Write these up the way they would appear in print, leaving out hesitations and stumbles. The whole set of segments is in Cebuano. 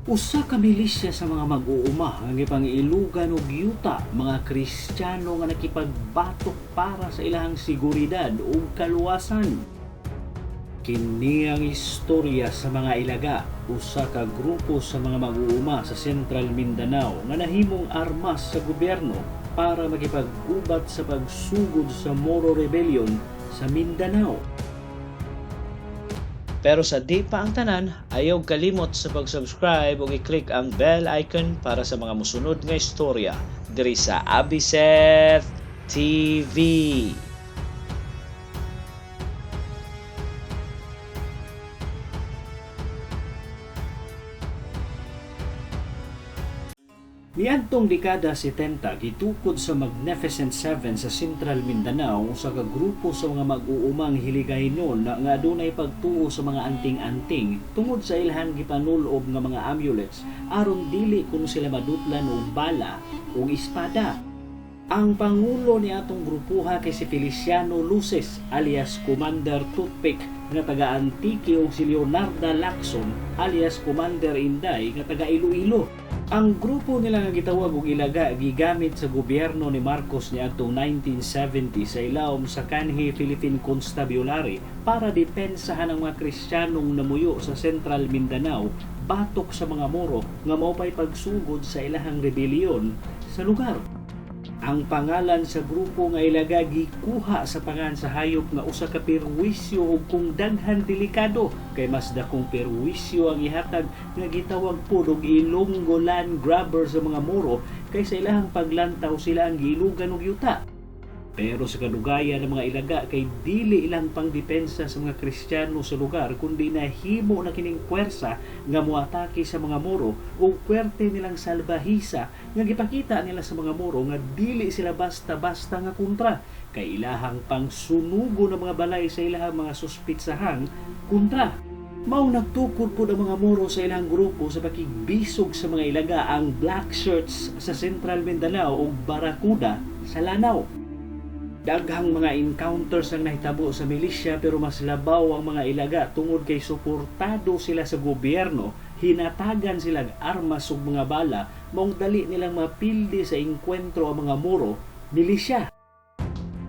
Usa ka milisya sa mga mag-uuma nga gipangilugan og yuta mga Kristiyano nga nakipagbatok para sa ilahang seguridad ug kaluwasan. Kini ang istorya sa mga Ilaga, usa ka grupo sa mga mag-uuma sa Central Mindanao nga nahimong armas sa gobyerno para makipaggubat sa pagsugod sa Moro Rebellion sa Mindanao. Pero sa di pa ang tanan, ayaw kalimot sa pag-subscribe ug i-click ang bell icon para sa mga musunod nga istorya diri sa Abiseth TV. Niadtong dekada 70, gitukod sa Magnificent Seven sa Central Mindanao usa ka grupo sa mga mag-uumang Hiligaynon na nga adunay pagtuo sa mga anting-anting tungod sa ilahang gipanulob nga mga amulets aron dili kuno sila madutlan og bala ug espada. Ang pangulo ni atong grupuha kay si Feliciano Luces alias Commander Toothpick nga taga Antique ug si Leonarda Lacson alias Commander Inday nga taga Iloilo. Ang grupo nila nga gitawag og Ilaga gigamit sa gobyerno ni Marcos niadtong 1970 sa ilawom sa kanhi Philippine Constabulary para depensahan ang mga Kristiyanong namuyo sa Central Mindanao batok sa mga Moro nga mao pay pagsugod sa ilahang rebellion sa lugar. Ang pangalan sa grupo nga Ilaga gikuha sa pangan sa hayop nga usa ka perwisyo ug kung daghan delikado kay mas dakong perwisyo ang ihatag nga gitawag pod og Ilonggo land grabber sa mga Moro kaysa ilahang paglantaw sila ang giilugan og yuta. Pero sa kadugayan ng mga Ilaga kay dili ilang pangdepensa sa mga Kristiyano sa lugar kundi nahimo na kining puwersa nga moatake sa mga Moro ug puwerte nilang salbahisa nga gipakita nila sa mga Moro nga dili sila basta-basta nga kontra kay ilahang pangsunugo ng mga balay sa ilahang mga suspitsahang kontra. Mao nagtukod pod ang mga Moro sa ilang grupo sa pakigbisog sa mga Ilaga, ang Black Shirts sa Central Mindanao ug Barracuda sa Lanao. Daghang mga encounters ang nahitabo sa milisya pero mas labaw ang mga Ilaga tungod kay suportado sila sa gobyerno, hinatagan silang armas ug mga bala, maong dali nilang mapildi sa engkwentro ang mga Moro milisya.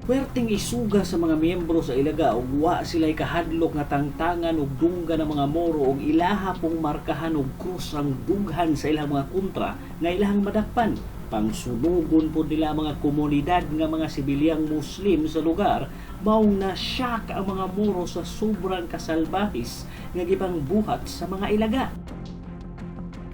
Puwerteng isuga sa mga miyembro sa Ilaga ug wa sila'y kahadlok nga tangtangan ug dunggan ng mga Moro ug ilaha pong markahan og krus ang dughan sa ilang mga kontra nga ilahang madakpan. Pangsunugon po nila ang mga komunidad nga mga sibilyang Muslim sa lugar, maong na-shock ang mga Moro sa sobrang kasalbahis nga gipangbuhat sa mga Ilaga.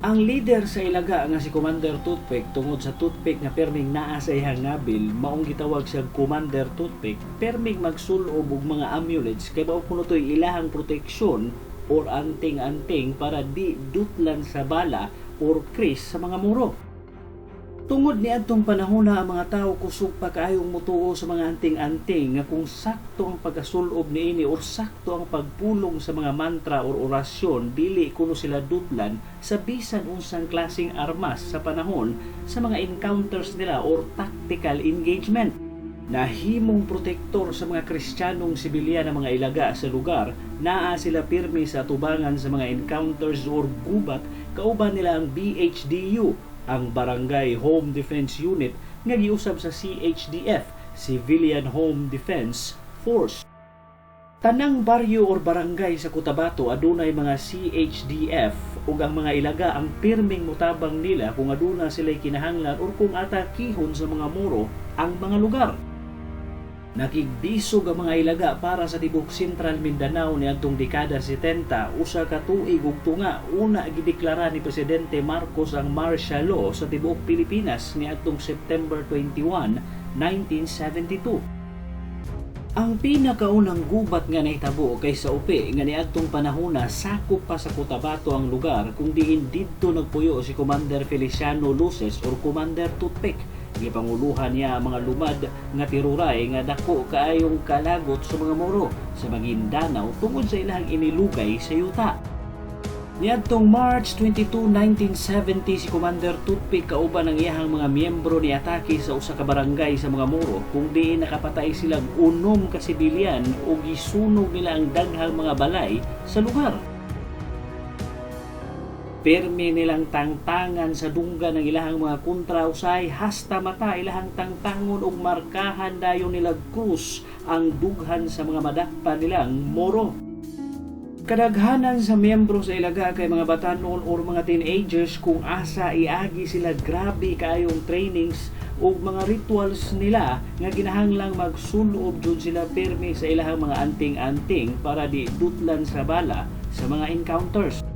Ang leader sa Ilaga nga si Commander Toothpick, tungod sa toothpick nga perming naa sa iyang ngabil, maong gitawag siya Commander Toothpick, perming magsulob og mga amulets kay mao kuno to'y ilahang proteksyon or anting-anting para di dutlan sa bala or kris sa mga Moro. Tungod ni adtong panahon na ang mga tao kusog pa kaayong mutuo sa mga anting-anting nga kung sakto ang pagkasulob niini or sakto ang pagpulong sa mga mantra or orasyon, dili kuno sila dutlan sa bisan unsang klaseng armas sa panahon sa mga encounters nila or tactical engagement. Nahimong protektor sa mga Kristiyanong sibilyan ng mga Ilaga sa lugar, naa sila pirmi sa tubangan sa mga encounters or gubat kauban nila ang BHDU, ang Barangay Home Defense Unit nga giusab sa CHDF, Civilian Home Defense Force. Tanang baryo or barangay sa Cotabato adunay mga CHDF ug ang mga Ilaga ang pirming mutabang nila kung aduna sila'y kinahanglan or kung atakihon sa mga Moro ang mga lugar. Nakigbisog ang mga Ilaga para sa tibok Central Mindanao niadtong dekada 70, usa ka tuig ug tunga una gideklara ni Presidente Marcos ang martial law sa tibuok Pilipinas niadtong September 21, 1972. Ang pinakaunang gubat nga nahitabo kay sa Upi nga niadtong panahona sakop pa sa Cotabato ang lugar kung diin didto nagpuyo si Commander Feliciano Luces or Commander Toothpick. Gipanguluhan niya ang mga lumad nga tiruray nga dako kaayong kalagot sa mga Moro sa Maguindanao tungod sa ilang inilugay sa yuta. Niadtong March 22, 1970, si Commander Toothpick kauban ang iyahang mga miyembro ni atake sa usa ka barangay sa mga Moro kung diin nakapatay silang 6 ka sibilyan ug gisunog nila ang daghang mga balay sa lugar. Pirmi nilang tangtangan sa dunggan ang ilahang mga kontra, usahay hasta mata ilahang tangtangon ug markahan dayon nila krus ang dughan sa mga madakpan nilang Moro. Kadaghanan sa miyembro sa Ilaga kay mga batanon or mga teenagers kung asa iagi sila grabe kaayong trainings ug mga rituals nila nga ginahanglang magsulob jud sila pirmi sa ilahang mga anting-anting para di dutlan sa bala sa mga encounters.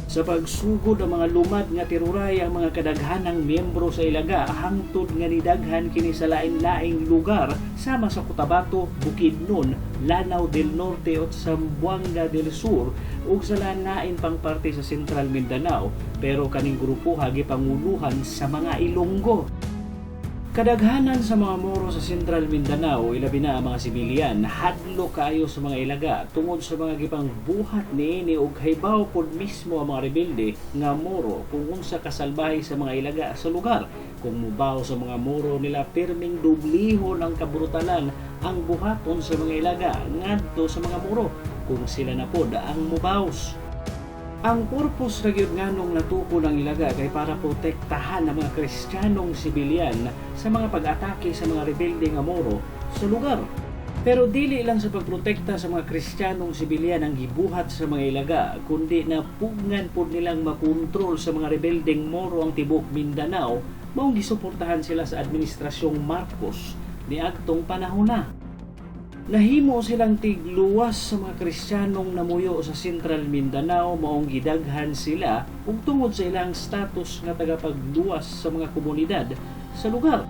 Sa pagsugod ang mga lumad nga tiruray ang mga kadaghanang miyembro sa Ilaga hangtod nga nidaghan kini sa lain-laing lugar sama sa Cotabato, Bukidnon, Lanao del Norte ug Zamboanga del Sur ug sa lain pang parte sa Central Mindanao, pero kaning grupo gipanguluhan sa mga Ilonggo. Kadaghanan sa mga Moro sa Central Mindanao, ilabi na ang mga sibilyan, hadlok kaayo sa mga Ilaga tungod sa mga gipangbuhat niini ug hibaw pod mismo ang mga rebelde nga Moro kung unsa kasalbahe sa mga Ilaga sa lugar. Kung mubaw sa mga Moro nila, pirming dublihon ang kabrutalan ang buhaton sa mga Ilaga ngadto sa mga Moro kung sila na pod ang mubaws. Ang purpose ra gyud nganong natukod ang Ilaga kay para protektahan ang mga Kristiyanong sibilyan sa mga pag-atake sa mga rebelde nga Moro sa lugar. Pero dili lang sa pagprotekta sa mga Kristiyanong sibilyan ang gibuhat sa mga Ilaga, kundi napugngan pod nilang makontrol sa mga rebeldeng Moro ang tibuok Mindanao, maong gisuportahan sila sa administrasyong Marcos niadtong panahon na. Nahimo silang tigluwas sa mga Kristiyanong namuyo sa Central Mindanao, maong gidaghan sila ug tungod sa ilang status nga tagapagluwas sa mga komunidad sa lugar.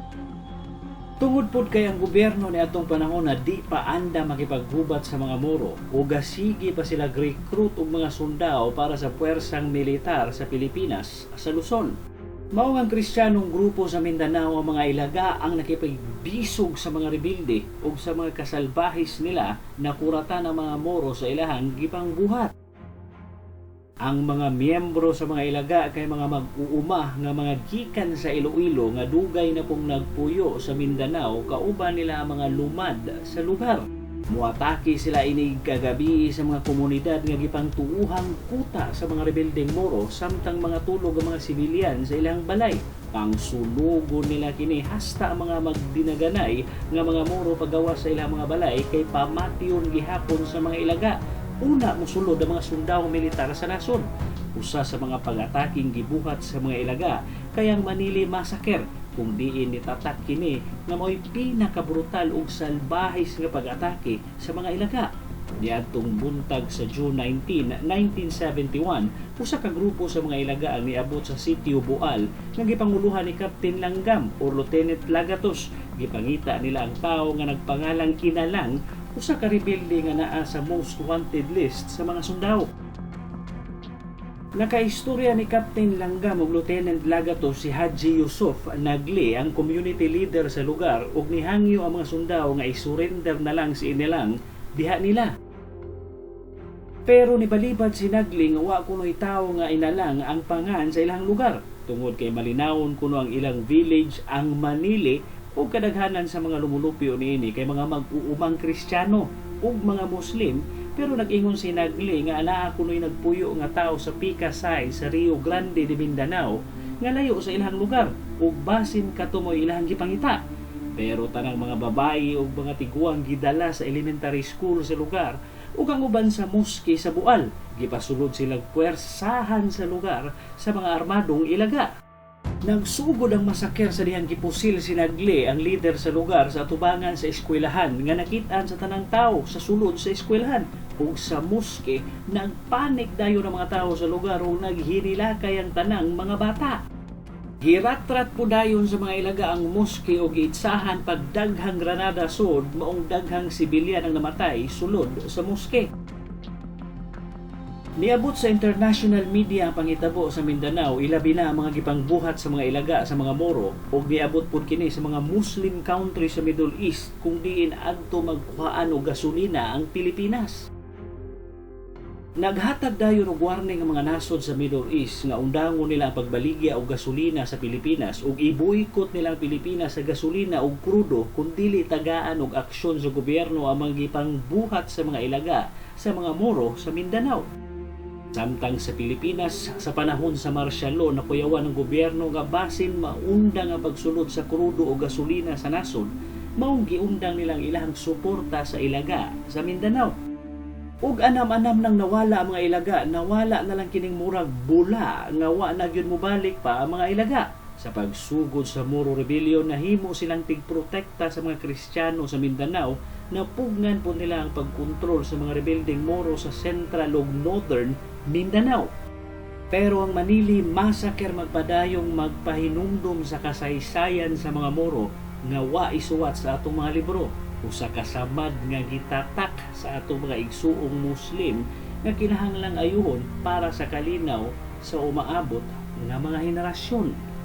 Tungod pod kay ang gobyerno ni atong panahon na di pa anda makipaghubat sa mga Moro o gasige pa sila recruit og mga sundao para sa puwersang militar sa Pilipinas sa Luzon. Mao ang Kristiyanong grupo sa Mindanao, ang mga Ilaga, ang nakipagbisog sa mga rebelde ug sa mga kasalbahis nila na kuratan ang mga Moro sa ilahang gipangbuhat. Ang mga miyembro sa mga Ilaga kay mga mag-uuma nga mga gikan sa Iloilo nga dugay na pong nagpuyo sa Mindanao kauban nila ang mga lumad sa lugar. Muatake sila inig kagabi sa mga komunidad nga gipangtuuhang kuta sa mga rebeldeng Moro samtang mga tulog ang mga sibilyan sa ilang balay. Pangsunugon nila kini hasta ang mga magdinaganay nga mga Moro pagawa sa ilang mga balay kay pamation gihapon sa mga Ilaga. Una musulod ang mga sundao militar sa nasod. Usa sa mga pag-ataking gibuhat sa mga Ilaga kay ang Manili Massacre kung diin nitatak kini nga mao'y pinakabrutal ug salbahis nga pag-atake sa mga Ilaga. Niadtong buntag sa June 19, 1971, usa ka grupo sa mga Ilaga ang niabot sa sitio Boal nga gipanguluhan ni Captain Langgam o Lieutenant Lagatos. Gipangita nila ang tawo nga nagpangalang Inalang, usa ka rebelde nga naa sa most wanted list sa mga sundao. Nakaistorya ni Captain Langgam ug Lieutenant Lagatos si Haji Yusuf Nagli, ang community leader sa lugar, ug nihangyo ang mga sundao nga isurrender na lang si Inalang diha nila. Pero nibalibad si Nagli nga wa kuno'y tawo nga Inalang ang pangan sa ilang lugar tungod kay malinawon kuno ang ilang village ang Manili ug kadaghanan sa mga lumulupyo niini kay mga mag-uumang Kristiyano ug mga Muslim, pero nag-ingon si Nagli nga anaa kuno'y nagpuyo nga tao sa Pica side sa Rio Grande de Mindanao nga layo sa ilang lugar ug basin kato mo'y ilang gipangita. Pero tanang mga babae ug mga tiguang gidala sa elementary school sa lugar ug ang uban sa mosque sa Boal. Gipasulod silang puwersahan sa lugar sa mga armadong Ilaga. Nagsugod ang masaker sa dihang gipusil si Nagli, ang leader sa lugar, sa atubangan sa eskwelahan nga nakit-an sa tanang tao sa sulod sa eskwelahan ug sa mosque. Nagpanik dayon ang mga tao sa lugar ug naghinilakay ang tanang mga bata. Giratrat po dayon sa mga Ilaga ang mosque ug giitsahan pagdaghang granada sod, maong daghang sibilyan ang namatay sulod sa mosque. Niabot sa international media ang panghitabo sa Mindanao, ilabi na ang mga gipangbuhat sa mga Ilaga sa mga Moro, ug niabot pud kini sa mga Muslim country sa Middle East kung diin adto magkuhaan og gasolina ang Pilipinas. Naghatag dayon og warning ang mga nasod sa Middle East nga undangon nila ang pagbaligya og gasolina sa Pilipinas ug iboykot nila ang Pilipinas sa gasolina ug krudo kung dili tagaan og aksyon sa gobyerno ang mga gipangbuhat sa mga Ilaga sa mga Moro sa Mindanao. Samtang sa Pilipinas, sa panahon sa martial law, nakuyawan ng gobyerno nga basin maundang ang pagsulod sa krudo o gasolina sa nasod, maong giundang nilang ilahang suporta sa Ilaga sa Mindanao. Ug anam-anam nang nawala ang mga Ilaga, nawala na lang kining murag bula nga wa na gyud mobalik pa ang mga Ilaga. Sa pagsugod sa Moro Rebellion, nahimo silang tigprotekta sa mga Kristiyano sa Mindanao. Napugngan po nila ang pagkontrol sa mga rebeldeng Moro sa Central ug Northern Mindanao. Pero ang Manili Massacre magpadayong magpahinumdum sa kasaysayan sa mga Moro nga wa isuwat sa atong mga libro. Usa ka samad nga gitatak sa atong mga igsuong Muslim nga kinahanglang ayuhon para sa kalinaw sa umaabot nga mga henerasyon.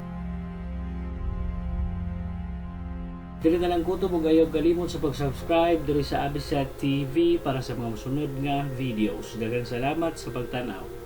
Dili na lang kutob ug ayaw kalimot sa pag-subscribe diri sa Abisat TV para sa mga mosunod nga videos. Daghang salamat sa pagtan-aw.